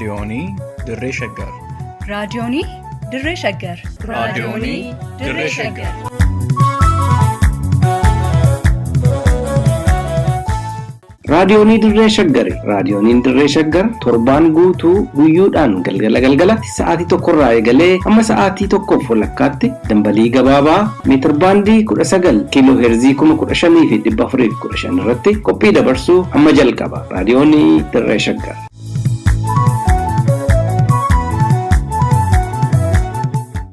Raadiyoonii Dirree Shaggar. Raadiyoonii Dirree Shaggar. Raadiyoonii Dirree Shaggar. Raadiyoonii Dirree Shaggari. Raadiyooniin Dirree Shaggar torbaan guutuu guyyoodhaan galgala galgalatti sa'aatii tokkorraa eegalee hamma sa'aatii tokkoof walakkaatti dambalii gabaabaa meetirbaandii 19 kiiloo heerzii 15,415 irratti qophii dabarsuu hamma jalqaba. Raadiyoonii Dirree Shaggar.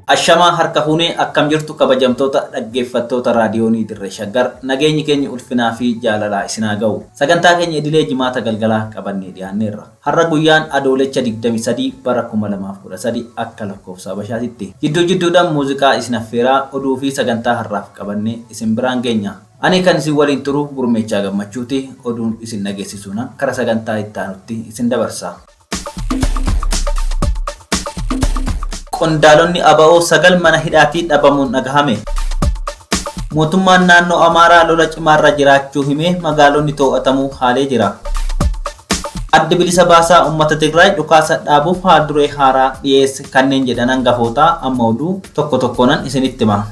Ashamaa harka fuunee akkam jirtu kabajamtoota dhaggeeffattoota raadiyoonii Dirree Shaggar nageenyi keenya ulfinaa fi jaalalaa isinaa ga'u. Sagantaa keenya idilee jimaata galgalaa qabannee dhiyaanneerra. Har'a guyyaan Adoolecha 23 bara 2013 akka lakkoofsa Habashaatitti. Jidduu jidduudhaan muuziqaa isin affeeraa oduu fi sagantaa har'aaf qabannee isin biraan geenya. Ani kan isin waliin turu Gurmeechaa Gammachuuti. Oduun isin dhageessisuunan kara sagantaa itti aanutti isin dabarsa. Qondaalonni ABO 9 mana hidhaatii dhabamuun dhagahame. Mootummaan naannoo Amaaraa lola cimaarra jiraachuu himee magaalonni too'atamuu haalee jira. Addi Bilisa Baasaa Uummata Tigraay dhukaasa dhaabuuf haal-duree haaraa dhiyeesse kanneen jedhan hangafootaa amma oduu tokko tokkoonan isinitti hima.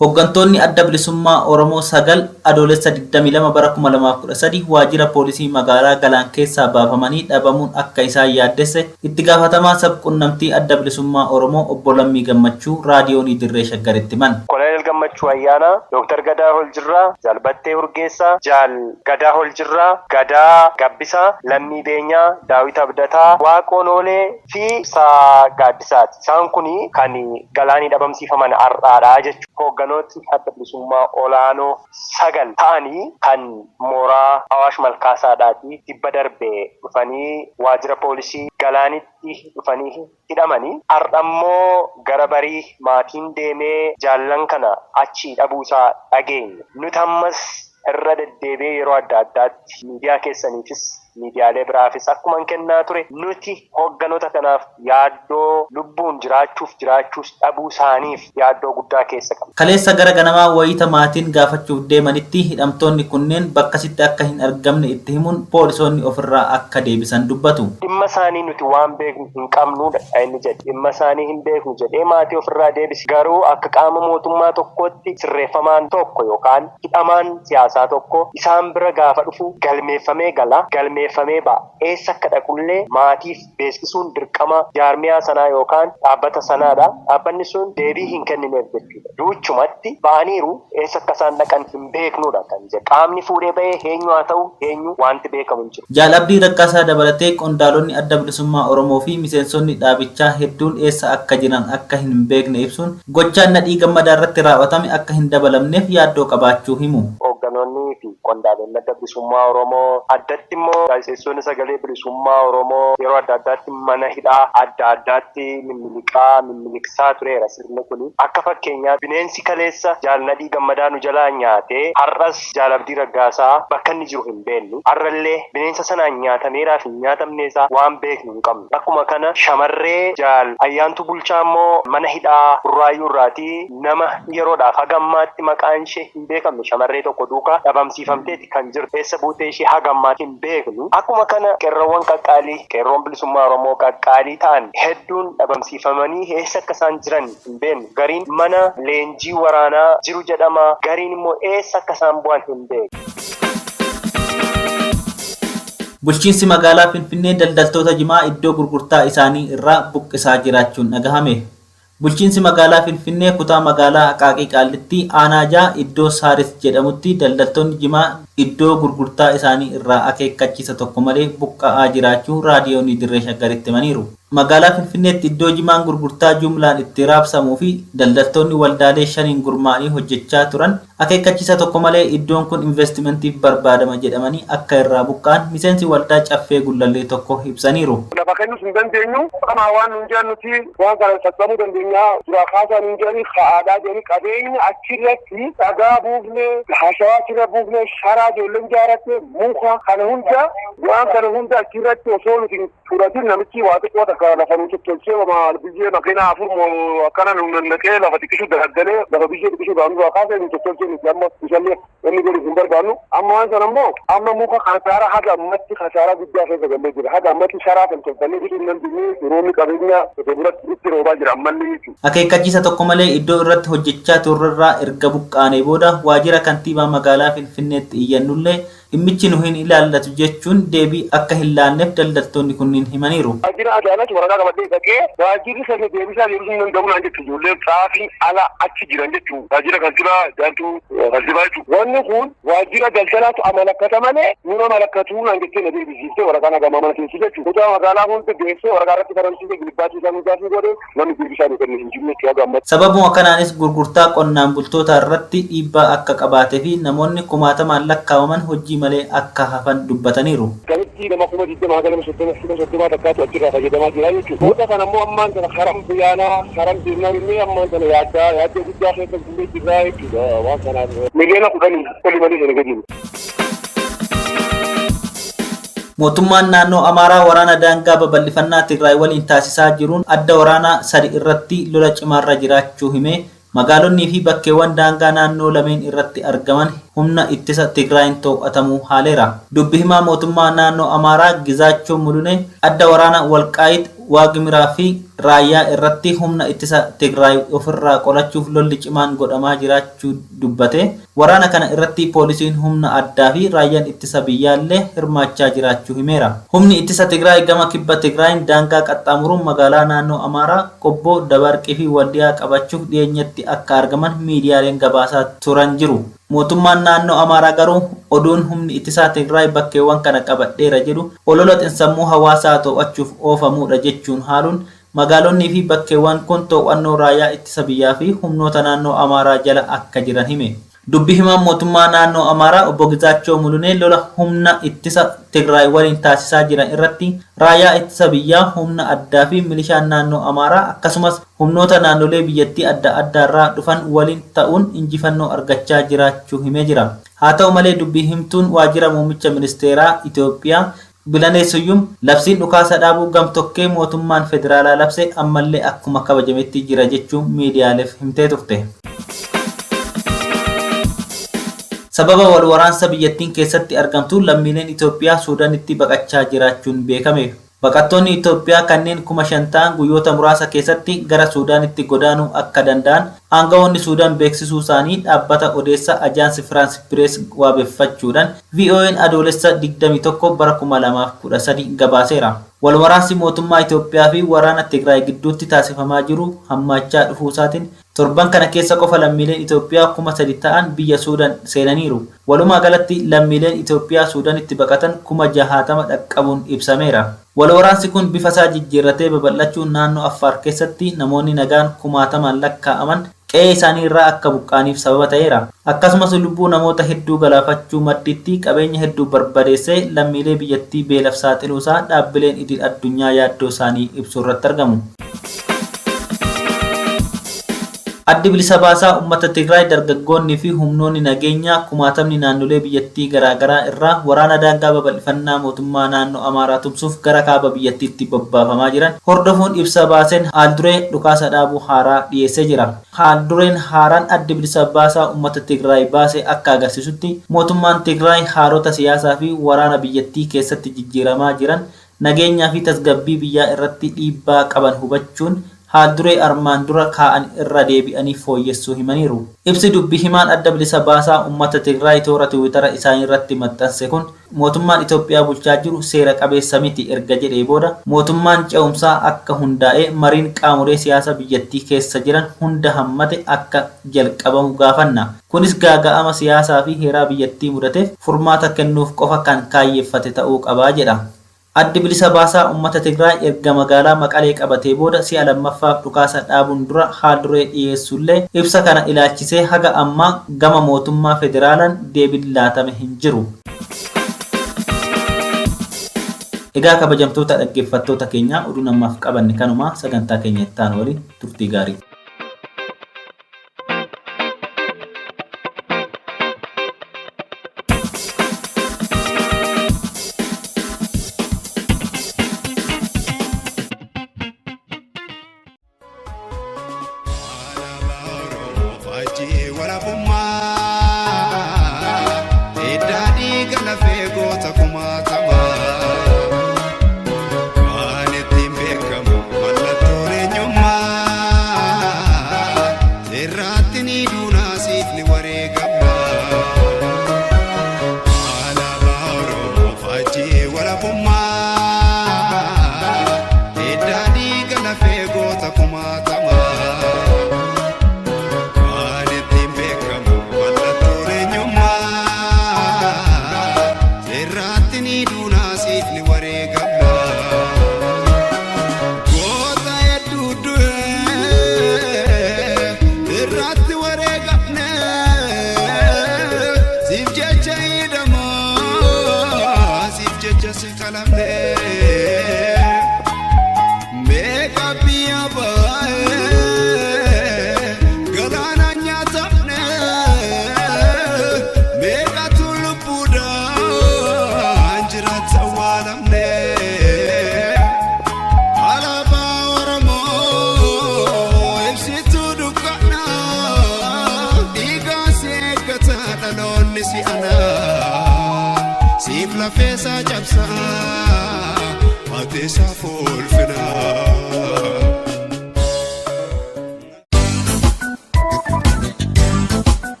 Hoggantoonni Adda Bilisummaa Oromoo 9 Adoolessa 22 bara 2013 waajjira poolisii magaalaa Galaan keessaa baafamanii dhabamuun akka isaan yaaddesse itti gaafatamaa sab-qunnamtii Adda Bilisummaa Oromoo Obbo Lammii Gammachuu Raadiyoonii Dirree Shaggaritti himan. Koloneel Gammachuu Ayyaanaa, Dooktar Gadaa Holjirraa, Jaal Battee Urgeessaa, Jaal Gadaa Holjirraa, Gadaa Gabbisaa, Lammii Beenyaa, Daawit Abdataa, Waaqoo Noolee fi Ibsaa Gaaddisaati. Isaan kun kan Galaanii dhabamsiifaman har'aadha jechuudha. Hoogganootni Adda Bilisummaa olaanoo 9 ta'anii kan mooraa Awaash Malkaasaadhaatii tibba darbe dhufanii waajjira poolisii Galaanitti dhufanii hidhamani. Har'ammoo gara barii maatiin deemee jaallan kana achii dhabuusaa dhageenye. Nuti ammas irra deddeebi'ee yeroo adda addaatti miidiyaa keessaniifis miidiyaalee biraafis akkuman kennaa ture nuti hoogganoota kanaaf yaaddoo lubbuun jiraachuuf jiraachuus dhabuu isaaniif yaaddoo guddaa keessa qabna. Kaleessa gara ganamaa wayita maatiin gaafachuuf deemanitti hidhamtoonni kunneen bakkasitti akka hin argamne itti himuun poolisoonni ofirraa akka deebisan dubbatu. Dhimma isaanii nuti waan beeknu hin qabnuudha kan inni jedhe. Dhimma isaanii hin beeknu jedhee maatii ofirraa deebise. Garuu akka qaama mootummaa tokkootti sirreeffamaan tokko yookaan hidhamaan siyaasaa tokko isaan bira gaafa dhufu galmeeffamee gala, galmeeffamee ba'a. Eessa akka dhaqullee maatiif beeksisuun dirqama jaarmiyaa sanaa yookaan dhaabbata sanaadha. Dhaabbanni sun deebii hin kennineef jechuudha. Duuchumatti ba'aniiru eessa akka isaan dhaqan hin beeknuudha kan jedhu. Qaamni fuudhee ba'e eenyu haa ta'u eenyu wanti beekamu hin jiru. Jaal Abdii Raggaasaa dabalatee qondaalonni Adda Bilisummaa Oromoo fi miseensonni dhaabichaa hedduun eessa akka jiran akka hin beekne ibsuun, gochaan Nadhii Gammadaa irratti raaw'atame akka hin dabalamneef yaaddoo qabaachuu himu. Hoogganoonni fi qondaalonni Adda Bilisummaa Oromoo, addatti immoo gaazexeessonni Sagalee Bilisummaa Oromoo yeroo adda addaatti mana hidhaa adda addaatti mimmiliqaa, mimmiliqsaa tureera sirni kuni. Akka fakkeenyaatti bineensi kaleessa Jaal Nadhii Gammadaa nu jalaa nyaate har'as Jaal Abdii Raggaasaa bakka inni jiru hin beennu. Har'allee bineensa sanaan nyaatameeraa fi hin nyaatamnee isaa waan beeknu hin qabnu. Akkuma kana shamarree Jaal Ayyaantuu Bulchaa immoo mana hidhaa Burraayyuu irraatii nama yeroodhaaf haga ammaatti maqaan ishee hin beekamne shamarree tokko duukaa dhabamsiifamteeti kan jirtu. Eessa buutee ishee haga ammaatti hin beeknu. Akkuma kana qeerroowwan qaqqaalii, qeerroon bilisummaa Oromoo qaqqaalii ta'an hedduun dhabamsiifamanii eessa akka isaan jiran hin beeknu. Gariin mana leenjii waraanaa jiru jedhama, gariin immoo eessa akka isaan bu'an hin beeknu. Bulchiinsi magaalaa Finfinnee daldaltoota jimaa iddoo gurgurtaa isaanii irraa buqqisaa jiraachuun dhagahame. Bulchiinsi magaalaa Finfinnee kutaa magaalaa Aqaaqii Qaallittii aanaa 6 iddoo Saaris jedhamutti daldaltoonni jimaa iddoo gurgurtaa isaanii irraa akeekkachiisa tokko malee buqqa'aa jiraachuu Raadiyoonii Dirree Shaggaritti himaniiru. Magaalaa Finfinneetti iddoo jimaan gurgurtaa jumlaan itti raabsamuu fi daldaltoonni waldaalee shaniin gurmaa'anii hojjechaa turan Akeekkachiisa tokko malee iddoon kun investimentiif barbaadama jedhamanii akka irraa buqqa'an miseensi waldaa Caffee Gullallee tokko ibsaniiru. Lafa kennus hin dandeenyu, qaama waan nun jedhan nuti waan kana sassabuu dandeenya, duraa kaasaa nun jedhani, aadaa jedhani qabeenya achirratti dhagaa buufne, hashawaa achirra buufne, sharaa ijoolleen ijaarratte, muka kana hunda waan kana hunda achirratti osoo nuti hin fudhatin namichi waa xiqqoo takka lafa nu tottolchee biyyee makiinaa afur moo akkana nu nannaqee lafa xiqqishu dalaggalee lafa biyyee xiqqishu gaanu duraa kaasee nu tottolchee nuti amma isallee wanni godhu hin barbaannu. Amma waan sana immoo amma muka kasaaraa haga ammatti kasaaraa guddaa keessa gallee jira. Haga ammatti sharaa kan tolfannee hidhuu hin dandeenye roobni qabeenya qote biratti itti roobaa jira ammallee jechuudha. Akeekkachiisa tokko malee iddoo irratti hojjechaa turrerraa erga buqqaanee booda waajjira kantiibaa magaalaa Finfinneetti iyyannullee dhimmichi nu hin ilaallatu jechuun deebii akka hin laanneef daldaltoonni kunniin himaniiru. Waajjira Adaanach waraqaa qabadhee dhaqee waajjirri sana deebisaa deebisuu hin danda'u naan jechuudha. Ijoolleen xaafii ala achi jiran jechuudha. Waajjira kantiibaa jaantuu kantiibaa jechuudha. Wanni kun waajjira daldalaatu amalakkata malee nuna amalakkatu naan jettee na deebisiiftee waraqaa na gamaa mana keessi jechuudha. Kutaa magaalaa hunda geessee waraqaa irratti faramsiisee gilbaatii isaa nuusaafii godhee namni deebisaa nu kenne hin jiru jechuudha haga ammatti. Sababuma kanaanis gurgurtaa qonnaan bultootaa irratti dhiibbaa akka qabaatee fi namoonni kumaatamaan lakkaa'aman hojii malee akka hafan dubbataniiru. Gamitti nama 20,000 haga nama 30 takkaatu achirraa fayyadamaa jira jechuudha. Booda kana immoo ammaan kana karam biyyaanaa karam deemnaa jennee ammaan kana yaaddaa yaaddoo guddaa keessa bulee jirraa jechuudha waan kanaaf. Miliyoona 10 oli malee sana gadi. Mootummaan naannoo Amaaraa waraana daangaa babal'ifannaa Tigraay waliin taasisaa jiruun adda waraanaa sadi irratti lola cimaarra jiraachuu himee magaalonnii fi bakkeewwan daangaa naannoo lameen irratti argaman humna ittisa Tigraayin to'atamuu haaleera. Dubbi himaa mootummaa naannoo Amaaraa Gizaachoo Mulunee adda waraana Walqaayit Waagimiraa fi Raayyaa irratti humna ittisa Tigraay ofirraa qolachuuf lolli cimaan godhamaa jiraachuu dubbate. Waraana kana irratti poolisiin humna addaa fi raayyaan ittisa biyyaallee hirmaachaa jiraachuu himeera. Humni ittisa Tigraay gama kibba Tigraayin daangaa qaxxaamuruun magaalaa naannoo Amaaraa Qobboo, Dabarqii fi Waldiyaa qabachuuf dhiyeenyatti akka argaman miidiyaaleen gabaasaa turan jiru. Mootummaan naannoo Amaaraa garuu oduun humni ittisaa Tigraay bakkeewwan kana qabadheera jedhu olola xinsammuu hawaasaa to'achuuf oofamuudha jechuun haaluun magaalonni fi bakkeewwan kun to'annoo raayyaa ittisa biyyaa fi humnoota naannoo Amaaraa jala akka jiran hime. Dubbi himaan mootummaa naannoo Amaaraa obbo Gizaachoo Mulunee lola humna ittisa Tigraay waliin taasisaa jiran irratti raayyaa ittisa biyyaa humna addaa fi milishaan naannoo Amaaraa akkasumas humnoota naannolee biyyattii adda addaarraa dhufan waliin ta'uun injifannoo argachaa jiraachuu himee jira. Haa ta'u malee dubbi himtuun waajjira muummicha ministeeraa Itoophiyaa Bilanee Suyyum labsiin dhukaasa dhaabuu gamtokkee mootummaan federaalaa labse ammallee akkuma kabajametti jira jechuun miidiyaaleef himtee turte. Sababa wal waraansa biyyattiin keessatti argamtu lammiileen Itoophiyaa Suudaanitti baqachaa jiraachuun beekame. Baqattoonni Itoophiyaa kanneen 5,000 ta'an guyyoota muraasa keessatti gara Suudaanitti godaanuu akka danda'an aangawoonni Suudaan beeksisuu isaanii dhaabbata odeessa Ajaansi Firaans Pirees waabeffachuudhaan VOA'n adoolessa 21 bara 2013 gabaaseera. Wal waraansi mootummaa Itoophiyaa fi waraana Tigraay gidduutti taasifamaa jiru hammaachaa dhufuu isaatiin torban kana keessa qofa lammiileen Itoophiyaa 3,000 ta'an biyya Suudaan seenaniiru. Walumaa galatti lammiileen Itoophiyaa Suudaanitti baqatan 60,000 dhaqqabuun ibsameera. Wal waraansi kun bifa isaa jijjiirratee babal'achuun naannoo Affaar keessatti namoonni nagaan kumaatamaan lakkaa'aman qe'ee isaanii irraa akka buqqaaniif sababa ta'eera. Akkasumas lubbuu namoota hedduu galaafachuu madditti qabeenya hedduu barbadeessee lammiilee biyyattii beelaaf saaxiluusaa dhaabbileen idil addunyaa yaaddoo isaanii ibsuu irratti argamu. Addi bilisa baasaa uummata Tigraay dargaggoonni fi humnoonni nageenyaa kumaatamni naannolee biyyattii garaagaraa irraa waraana daangaa babal'ifannaa mootummaa naannoo Amaaraa tumsuuf gara kaaba biyyattiitti bobbaafamaa jiran hordofuun ibsa baaseen haalduree dhukaasa dhaabuu haaraa dhiyeessee jira. Haaldureen haaraan addi bilisa baasaa uummata Tigraay baase akka agarsiisutti mootummaan Tigraay haalota siyaasaa fi waraana biyyattii keessatti jijjiiramaa jiran nageenyaa fi tasgabbii biyyaa irratti dhiibbaa qaban hubachuun haalduree armaan dura kaa'an irra deebi'anii fooyyessuu himaniiru. Ibsi dubbi himaan adda bilisa baasaa uummata Tigraay toora Tiwiitara isaanii irratti maxxanse kun mootummaan Itoophiyaa bulchaa jiru seera qabeessa miti erga jedhee booda mootummaan ce'umsaa akka hundaa'e mariin qaamolee siyaasa biyyattii keessa jiran hunda hammate akka jalqabamu gaafanna. Kunis gaaga'ama siyaasaa fi heeraa biyyattii mudateef furmaata kennuuf qofa kan kaayyeeffate ta'uu qabaa jedha. Addi Bilisa Baasaa Uummata Tigraay erga magaalaa Maqalee qabatee booda si'a lammaffaaf dhukaasa dhaabuun dura haal-duree dhiyeessullee ibsa kana ilaalchisee haga ammaa gama mootummaa federaalaan deebiin laatame hin jiru. Egaa kabajamtoota dhaggeeffattoota keenyaa oduun ammaaf qabanne kanuma sagantaa keenya itti aanu waliin turtii gaarii.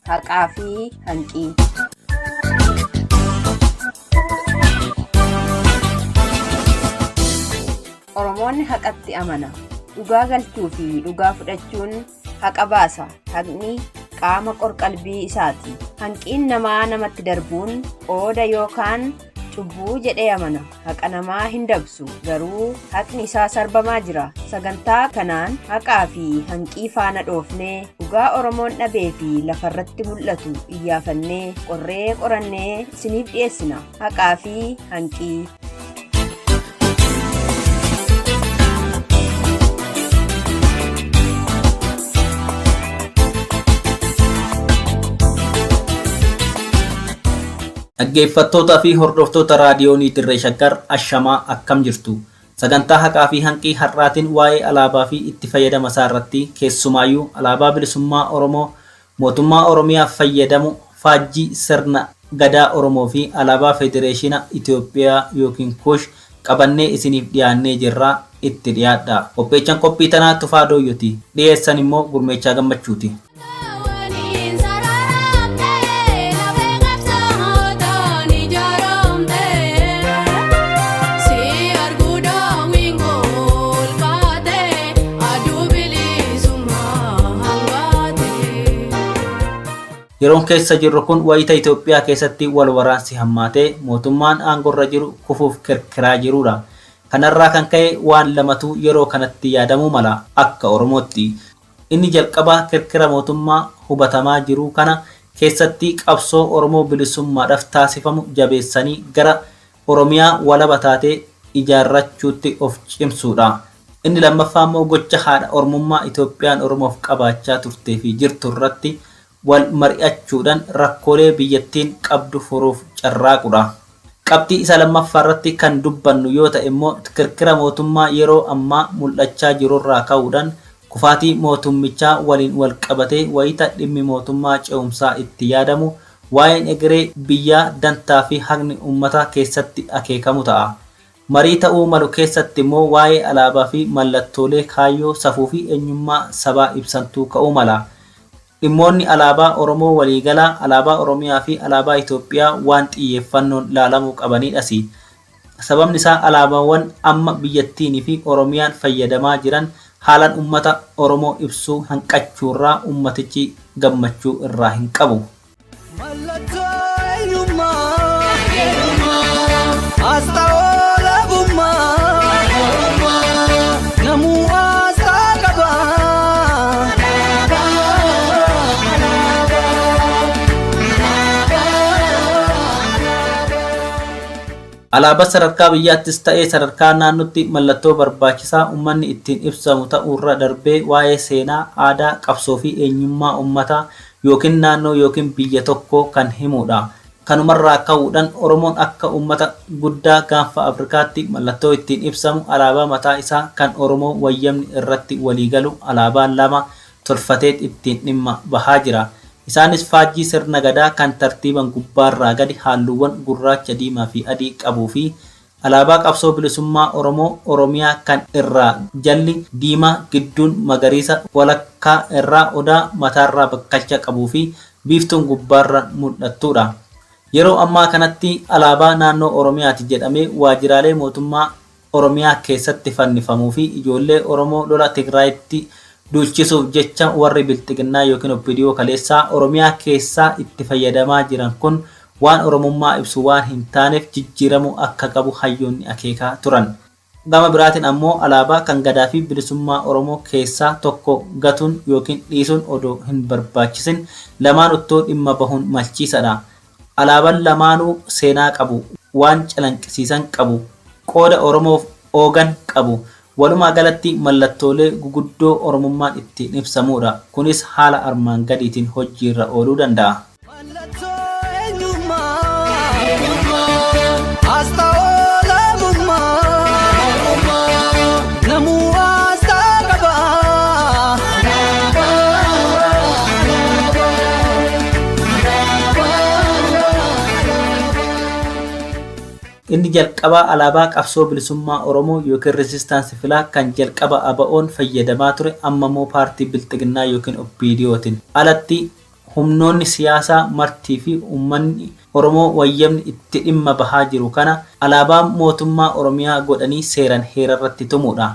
Haqaa fi hanqii. Oromoonni haqatti amana. Dhugaa galchuu fi dhugaa fudhachuun haqa baasa. Haqni qaama qorqalbii isaati. Hanqiin namaa namatti darbuun qooda yookaan cubbuu jedhee amana. Haqa namaa hin dabsu. Garuu haqni isaa sarbamaa jira. Sagantaa kanaan haqaa fi hanqii faana dhoofnee dhugaa Oromoon dhabee fi lafarratti mul'atu iyyaafannee qorree qorannee isiniif dhiyeessina. Haqaa fi hanqii. Dhaggeeffattootaa fi hordoftoota raadiyoonii Dirree Shaggar ashamaa akkam jirtu. Sagantaa haqaa fi hanqii har'aatiin waa'ee alaabaa fi itti fayyadama isaa irratti keessumaayyuu alaabaa bilisummaa Oromoo mootummaa Oromiyaaf fayyadamu faajjii sirna gadaa Oromoo fi alaabaa federeeshina Itoophiyaa yookiin Kuush qabannee isiniif dhiyaannee jirraa itti dhiyaadha. Qopheechaan qophii tanaa Tufaa Dooyyoti. Dhiyeessan immoo Gurmeechaa Gammachuuti. Yeroon keessa jirru kun wayita Itoophiyaa keessatti wal waraansi hammaatee mootummaan aangorra jiru kufuuf kirkiraa jirudha. Kanarraa kan ka'e waan lamatu yeroo kanatti yaadamuu mala akka Oromootti. Inni jalqabaa kirkira mootummaa hubatamaa jiru kana keessatti qabsoo Oromoo bilisummaadhaaf taasifamu jabeessanii gara Oromiyaa walaba taatee ijaarrachuutti of cimsuudha. Inni lammaffaa immoo gocha haadha Oromummaa Itoophiyaan Oromoof qabaachaa turtee fi jirtu irratti wal mari'achuudhaan rakkoolee biyyattiin qabdu furuuf carraaqudha. Qabxii isa lammaffaa irratti kan dubbannu yoo ta'e immoo kirkira mootummaa yeroo ammaa mul'achaa jirurraa ka'uudhaan kufaatii mootummichaa waliin wal qabatee wayita dhimmi mootummaa ce'umsaa itti yaadamu waa'een egeree biyyaa dantaa fi haqni uummataa keessatti akeekamu ta'a. Marii ta'uu malu keessatti immoo waa'ee alaabaa fi mallattoolee kaayyoo safuu fi eenyummaa sabaa ibsantuu ka'uu mala. Dhimmoonni alaabaa Oromoo waliigalaa, alaabaa Oromiyaa fi alaabaa Itoophiyaa waan xiyyeeffannoon laalamuu qabanidhas. Sababni isaa alaabaawwan amma biyyattiin fi Oromiyaan fayyadamaa jiran haalaan uummata Oromoo ibsuu hanqachuurraa uummatichi gammachuu irraa hin qabu. Mallattoo eenyummaa, asxaa olaantummaa, namuu asxaa qaba. Alaabaa sadarkaa biyyaattis ta'ee sadarkaa naannootti mallattoo barbaachisaa uummanni ittiin ibsamu ta'uurra darbee waa'ee seenaa, aadaa, qabsoo fi eenyummaa uummataa yookiin naannoo yookiin biyya tokkoo kan himudha. Kanumarraa ka'uudhaan Oromoon akka uummata guddaa gaanfa Afrikaatti mallattoo ittiin ibsamu alaabaa mataa isaa kan Oromoo wayyamni irratti waliigalu alaabaa lama tolfatee ittiin dhimma bahaa jira. Isaanis faajjii sirna gadaa kan tartiiban gubbaarraa gadi halluuwwan gurraacha, diimaa fi adii qabuu fi alaabaa qabsoo bilisummaa Oromoo Oromiyaa kan irraa jalli diimaa, gidduun magariisa, walakkaa irraa odaa, mataarraa bakkalcha qabuu fi biiftuun gubbaarra mul'attudha. Yeroo ammaa kanatti alaabaa naannoo Oromiyaati jedhamee waajjiraalee mootummaa Oromiyaa keessatti fannifamuu fi ijoollee Oromoo lola Tigraayitti duulchisuuf jecha warri bilxiginnaa yookiin OPDO kaleessaa Oromiyaa keessaa itti fayyadamaa jiran kun waan Oromummaa ibsu waan hin taaneef jijjiiramuu akka qabu hayyoonni akeekaa turan. Gama biraatiin ammoo alaabaa kan gadaa fi bilisummaa Oromoo keessaa tokko gatuun yookiin dhiisuun odoo hin barbaachisin lamaan uttoo dhimma bahuun malchiisadha. Alaabaan lamaanuu seenaa qabu, waan calanqisiisan qabu, qooda Oromoof oogan qabu. Walumaa galatti mallattoolee guguddoo Oromummaan ittiin ibsamudha. Kunis haala armaan gadiitiin hojiirra ooluu danda'a. Mallattoo eenyummaa, asxaa olaantummaa, namuu asxaa qaba. Inni jalqabaa alaabaa qabsoo bilisummaa Oromoo yookiin Resistance Flag kan jalqaba ABO'n fayyadamaa ture amma immoo paartii Bilxiginnaa yookiin OPDOtiin alatti humnoonni siyaasaa martii fi uummanni Oromoo wayyamni itti dhimma bahaa jiru kana alaabaa mootummaa Oromiyaa godhanii seeran heerarratti tumudha.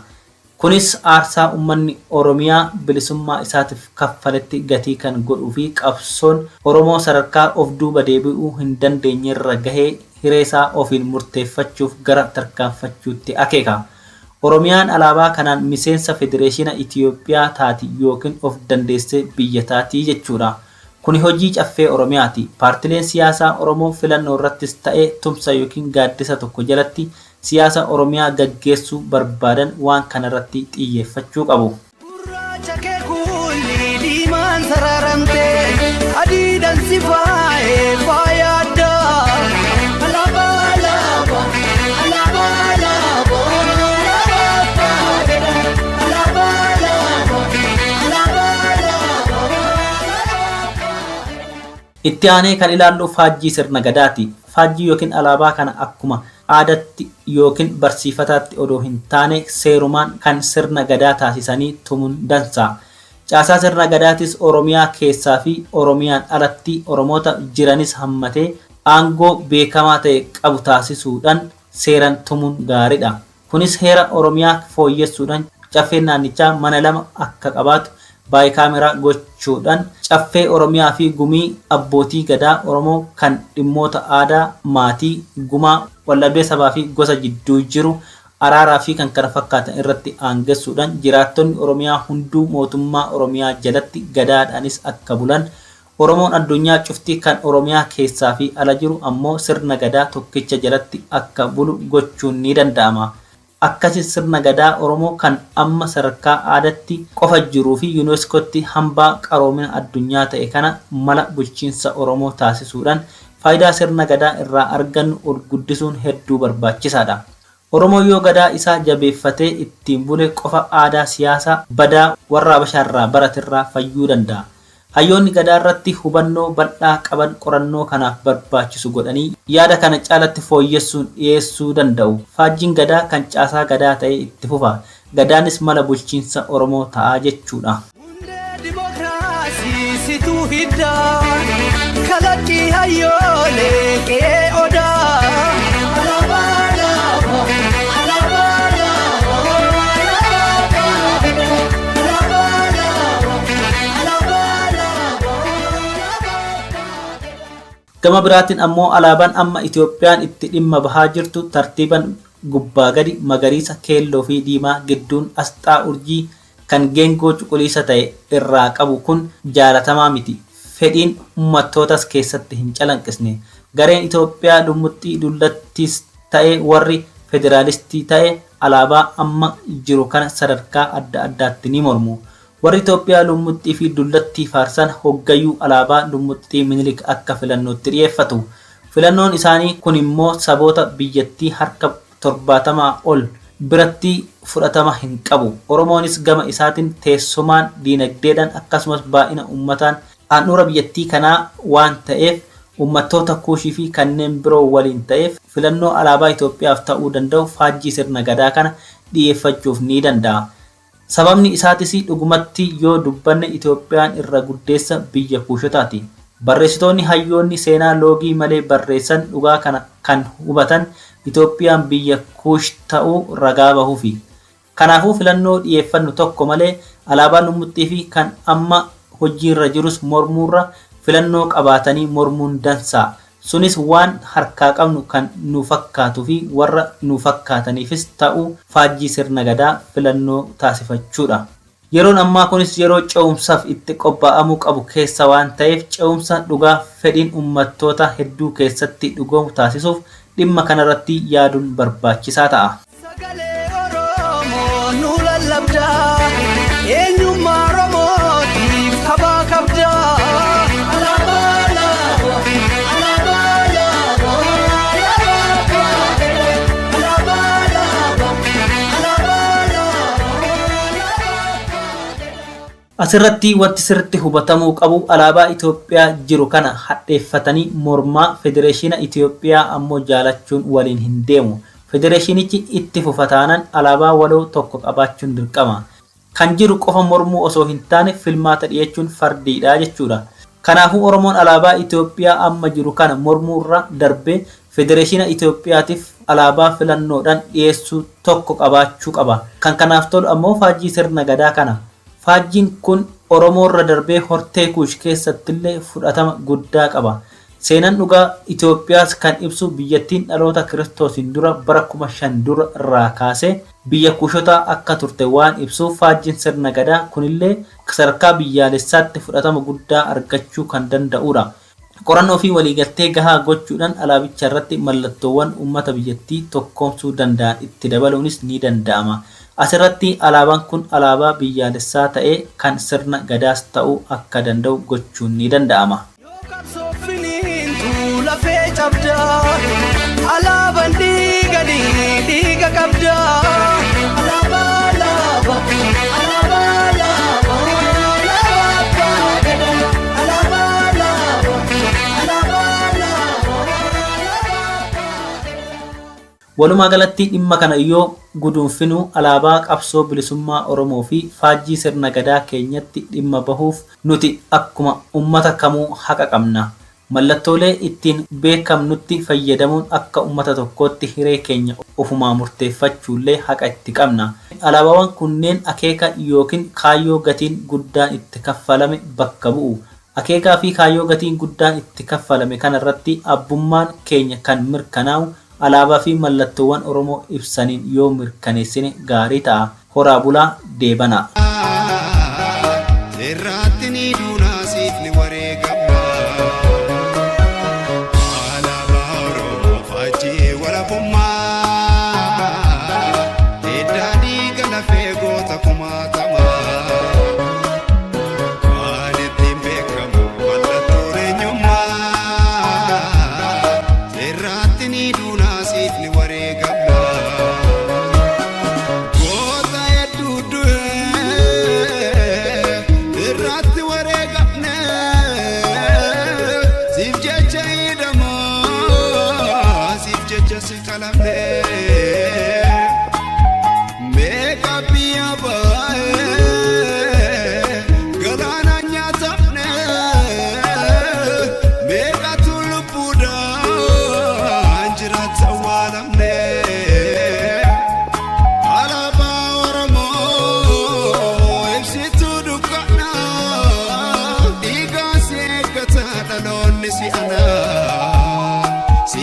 Kunis aarsaa uummanni Oromiyaa bilisummaa isaatiif kaffaletti gatii kan godhuu fi qabsoon Oromoo sadarkaa of duuba deebi'uu hin dandeenyerra gahee hireesaa ofiin murteeffachuuf gara tarkaanfachuutti akeeka. Oromiyaan alaabaa kanaan miseensa Federeeshina Itiyoophiyaa taati yookiin of dandeessee biyya taatii jechuudha. Kuni hojii caffee Oromiyaati. Paartileen siyaasaa Oromoo filannoo irrattis ta'ee tumsa yookiin gaaddisa tokko jalatti siyaasa Oromiyaa gaggeessuu barbaadan waan kanarratti xiyyeeffachuu qabu. Gurraacha kee kuulli diimaan sararamte, adiidhaan si faayee faaya addaa. Alaabaa alaabaa alaabaa alaabaa alaabaa abbaa gadaa. Alaabaa alaabaa alaabaa alaabaa. Itti aanee kan ilaallu faajjii sirna gadaati. Faajjii yookiin alaabaa kana akkuma aadaatti yookiin barsiifataatti odoo hin taane seerumaan kan sirna gadaa taasisanii tumuun dansa. Caasaa sirna gadaatis Oromiyaa keessaa fi Oromiyaan alatti Oromoota jiranis hammatee aangoo beekamaa ta'e qabu taasisuudhaan seeran tumuun gaariidha. Kunis heera Oromiyaa fooyyessuudhaan caffeen naannichaa mana lama akka qabaatu baayikaameraa gochuudhaan caffee Oromiyaa fi gumii abbootii gadaa Oromoo kan dhimmoota aadaa, maatii, gumaa, waldhabdee sabaa fi gosa jidduu jiru araaraa fi kan kana fakkaatan irratti aangessuudhaan jiraattonni Oromiyaa hunduu mootummaa Oromiyaa jalatti gadaadhaanis akka bulan Oromoon addunyaa cufti kan Oromiyaa keessaa fi ala jiru ammoo sirna gadaa tokkicha jalatti akka bulu gochuun ni danda'ama. Akkasi sirna gadaa Oromoo kan amma sadarkaa aadaatti qofa jiruu fi yuuneeskootti hambaa qaroomina addunyaa ta'e kana mala bulchiinsa Oromoo taasisuudhaan faayidaa sirna gadaa irraa argannu ol guddisuun hedduu barbaachisaadha. Oromoo yoo gadaa isaa jabeeffatee ittiin bule qofa aadaa siyaasaa badaa warra Habashaarraa baraterraa fayyuu danda'a. Hayyoonni gadaa irratti hubannoo bal'aa qaban qorannoo kanaaf barbaachisu godhanii yaada kana caalatti fooyyessuun dhiyeessuu danda'u. Faajjiin gadaa kan caasaa gadaa ta'ee itti fufa. Gadaanis mala bulchiinsa Oromoo ta'a jechuudha. Hundee dimookiraasii situu hiddaa, kalaqqii hayyoolee qe'ee odaa. Alaabaa alaabaa alaabaa alaabaa alaabaa abbaa gadaa. Alaabaa alaabaa alaabaa alaabaa. Gama biraatiin ammoo alaabaan amma Itoophiyaan itti dhimma bahaa jirtu tartiiban gubbaa gadi magariisa, keelloo fi diimaa gidduun asxaa urjii kan geengoo cuquliisa ta'e irraa qabu kun jaalatamaa miti. Fedhiin uummattootas keessatti hin calanqisne. Gareen Itoophiyaa lummuxxii dullattis ta'e warri federaalistii ta'e alaabaa amma jiru kana sadarkaa adda addaatti ni mormu. Warri Itoophiyaa lummuxxii fi dullattii faarsan hoggayyuu alaabaa lummuxxii Minilik akka filannootti dhiyeeffatu. Filannoon isaanii kun immoo saboota biyyattii harka 70 ol biratti fudhatama hin qabu. Oromoonis gama isaatiin teessumaan, diinagdeedhaan akkasumas baay'ina uummataan handhuura biyyattii kanaa waan ta'eef uummattoota Kuushii fi kanneen biroo waliin ta'eef filannoo alaabaa Itoophiyaaf ta'uu danda'u faajjii sirna gadaa kana dhiyeeffachuuf ni danda'a. Sababni isaatis dhugumatti yoo dubbanne Itoophiyaan irra guddeessa biyya Kuushotaati. Barreessitoonni hayyoonni seenaa loogii malee barreessan dhugaa kana kan hubatan Itoophiyaan biyya Kuush ta'uu ragaa bahuufi. Kanaafuu filannoo dhiyeeffannu tokko malee alaabaa lummuxxii fi kan amma hojiirra jirus mormuurra filannoo qabaatanii mormuun dansaa. Sunis waan harkaa qabnu kan nu fakkaatuu fi warra nu fakkaataniifis ta'uu faajjii sirna gadaa filannoo taasifachuudha. Yeroon ammaa kunis yeroo ce'umsaaf itti qophaa'amuu qabu keessa waan ta'eef ce'umsa dhugaa fedhiin uummattoota hedduu keessatti dhugoomu taasisuuf dhimma kanarratti yaaduun barbaachisaa ta'a. Sagalee Oromoo nu lallabdaa, eenyummaa Oromootiif kabaa qabdaa. Alaabaa alaabaa, alaabaa alaabaa, alaabaa alaabaa alaabaa, alaabaa alaabaa. Asirratti wanti sirriitti hubatamuu qabu alaabaa Itoophiyaa jiru kana hadheeffatanii mormaa Federeeshina Itoophiyaa ammoo jaalachuun waliin hin deemu. Federeeshinichi itti fufa taanaan alaabaa waloo tokko qabaachuun dirqama. Kan jiru qofa mormuu osoo hin taane filmaata dhiyeechuun fardiidha jechuudha. Kanaafuu Oromoon alaabaa Itoophiyaa amma jiru kana mormuurra darbee Federeeshina Itoophiyaatiif alaabaa filannoodhaan dhiyeessuu tokko qabaachuu qaba. Kan kanaaf tolu ammoo faajjii sirna gadaa kana. Faajjiin kun Oromoorra darbee hortee Kuush keessattillee fudhatama guddaa qaba. Seenaan dhugaa Itoophiyaas kan ibsu biyyattiin dhaloota Kiristoosiin dura bara 5000 dura irraa kaasee biyya Kuushotaa akka turte waan ibsuuf faajjiin sirna gadaa kunillee sadarkaa biyyaalessaatti fudhatama guddaa argachuu kan danda'udha. Qorannoo fi waliigaltee gahaa gochuudhaan alaabicha irratti mallattoowwan uummata biyyattii tokkoomsuu danda'an itti dabaluunis ni danda'ama. Asirratti alaabaan kun alaabaa biyyaalessaa ta'ee kan sirna gadaas ta'uu akka danda'u gochuun ni danda'ama. Yoo qabsoofiniintu lafee cabdaa, alaabaan dhiiganii dhiiga qabdaa. Alaabaa alaabaa, alaabaa alaabaa, alaabaa gadaa, alaabaa alaabaa, alaabaa alaabaa, alaabaa. Walumaa galatti dhimma kana yoo guduunfinu alaabaa qabsoo bilisummaa Oromoo fi faajjii sirna gadaa keenyatti dhimma bahuuf nuti akkuma uummata kamuu haqa qabna. Mallattoolee ittiin beekamnutti fayyadamuun akka uummata tokkootti hiree keenya ofumaa murteeffachuullee haqa itti qabna. Alaabaawwan kunneen akeeka yookiin kaayyoo gatiin guddaan itti kaffalame bakka bu'u. Akeekaa fi kaayyoo gatiin guddaan itti kaffalame kanarratti abbummaan keenya kan mirkanaa'u alaabaa fi mallattoowwan Oromoo ibsaniin yoo mirkaneessine gaarii ta'a. Horaa bulaa deebanaa. Irratti ni duunaa siif ni wareegamna. Alaabaa Oromoo faajjii walabummaa. Hiddaa dhiiga lafee goota kumaatamaa. Kan ittiin beekamu mallattoon eenyummaa. Irratti ni duunaa siif ni wareegamna. Goota hedduu du'ee irratti wareegamne siif jecha hidhamaa siif jecha si qalamne meeqa biyya baay'ee galaana nyaatamne meeqatu lubbuudhaan jiraata awwaalamne. Alaabaa Oromoo ibsituu dukkanaa dhiigaa si eeggata dhaloonni si anaa.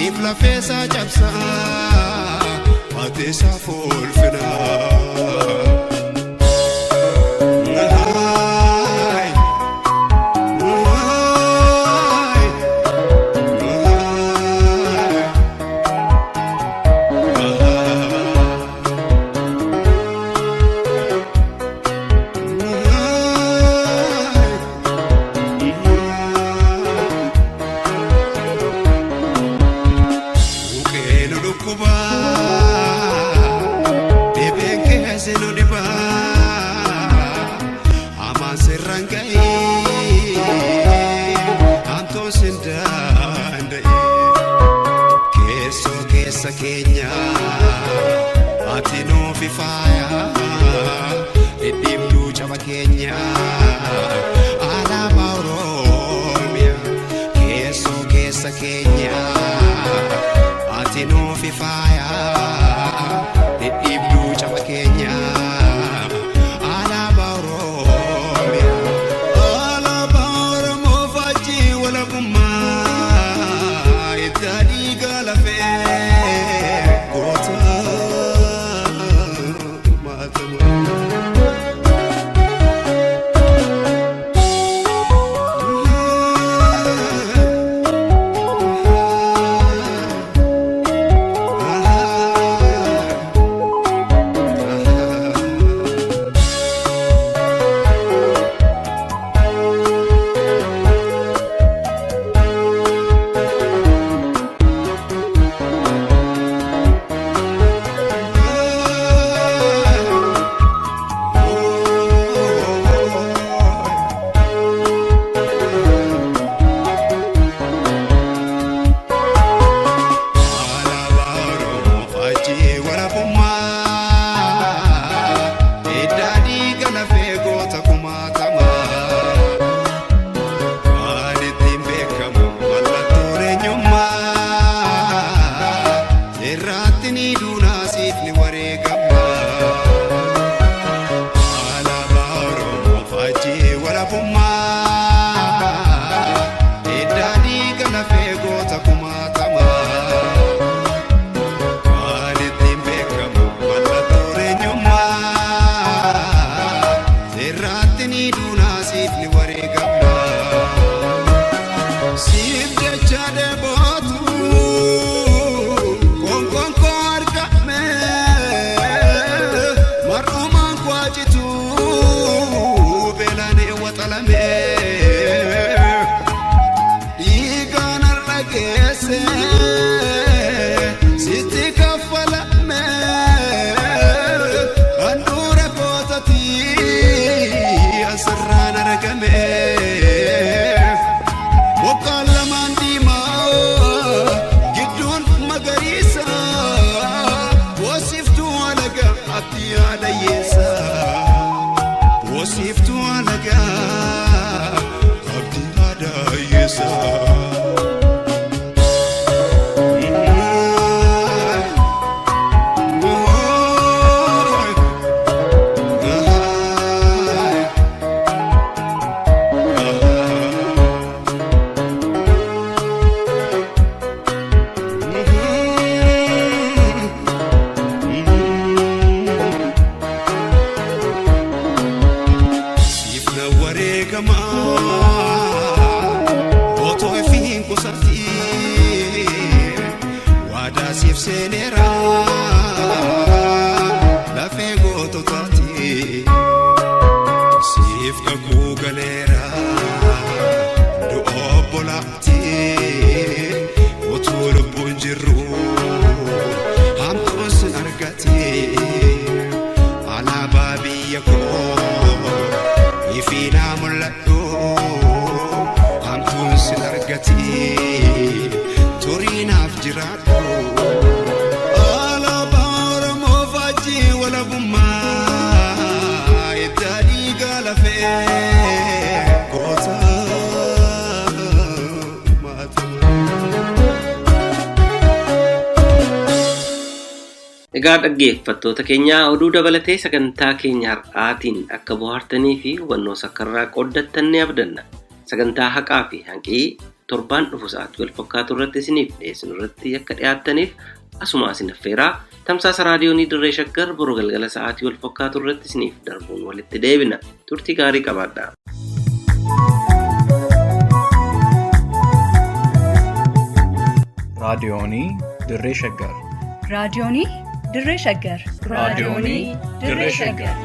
Siif lafeesaa cabsaa mateesaa foolfinaa. Keenya ati nuuf faaya dhidhiibduu caba keenya alaabaa Oromiyaa keessoo keessa keenya ati nuuf faaya dhidhiibduu caba keenya alaabaa Oromiyaa alaabaa Oromoo faajjii walabummaa itti dhiiga lafee. Egaa dhaggeeffattoota keenyaa oduu dabalatee sagantaa keenya har'aatiin akka bohaartanii fi hubannoo sakkarraa qooddattan ni abdanna. Sagantaa haqaa fi hanqii torbaan dhufu sa'aatii wal fakkaatu irratti isiniif dhiyeessinu irratti akka dhiyaattaniif asuma isin affeeraa tamsaasa raadiyoonii Dirree Shaggar boruu galgala sa'aatii wal fakkaatu irratti isiniif darbuun walitti deebina. Turtii gaarii qabaadhaa. Raadiyoonii Dirree Shaggar. Raadiyoonii Dirree Shaggar. Raadiyoonii Dirree Shaggar.